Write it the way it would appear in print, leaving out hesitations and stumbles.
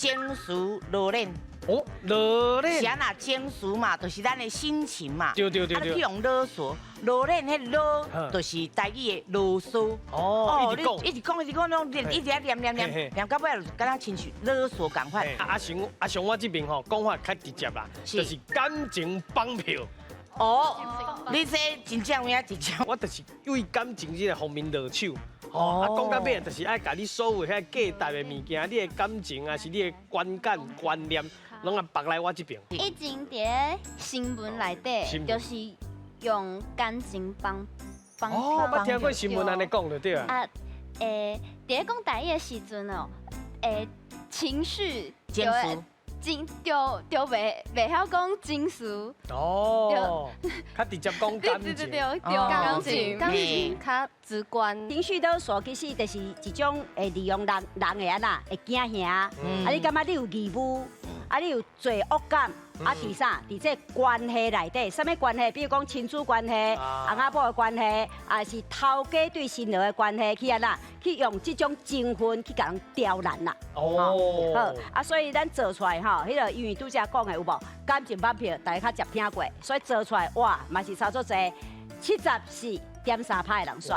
情緒老練。哦，老練。是按怎情緒嘛，就是咱的心情嘛。對。啊，你去用囉嗦，老練彼囉，就是台語的囉嗦。哦，一直講，一直講，一直講，攏一直在念念念，念到尾就敢若親像囉嗦仝款。阿雄阿雄，我這邊吼講話較直接啦，就是感情綁票。哦，你這真正有影直接。我就是為感情這個方面落手。哦，啊，講到尾就是愛共你所有遐價值的物件，你的感情啊，是你的觀感觀念，攏愛綁來我這邊。以前佇新聞內底，就是用感情綁綁。哦，捌聽過新聞按呢講就對啊。啊，佇咧講台語的時陣哦，情緒情緒。情就就袂曉講情緒。哦，較直接講感情。對，感情，感情較直觀。情緒勒索其實就是一種會利用人人會按怎會驚嚇，啊你感覺你有義務，啊你有罪惡感，啊佇啥？佇這關係內底，啥物關係？比如講親子關係、翁仔某的關係，抑是頭家對新娘的關係，去按怎？去用這種情分去共人刁難啦。哦。好，啊，所以咱做出來吼，彼個因為拄才講的有無感情綁票，大家較捷聽過，所以做出來哇，嘛是差足濟，74.3趴的人選。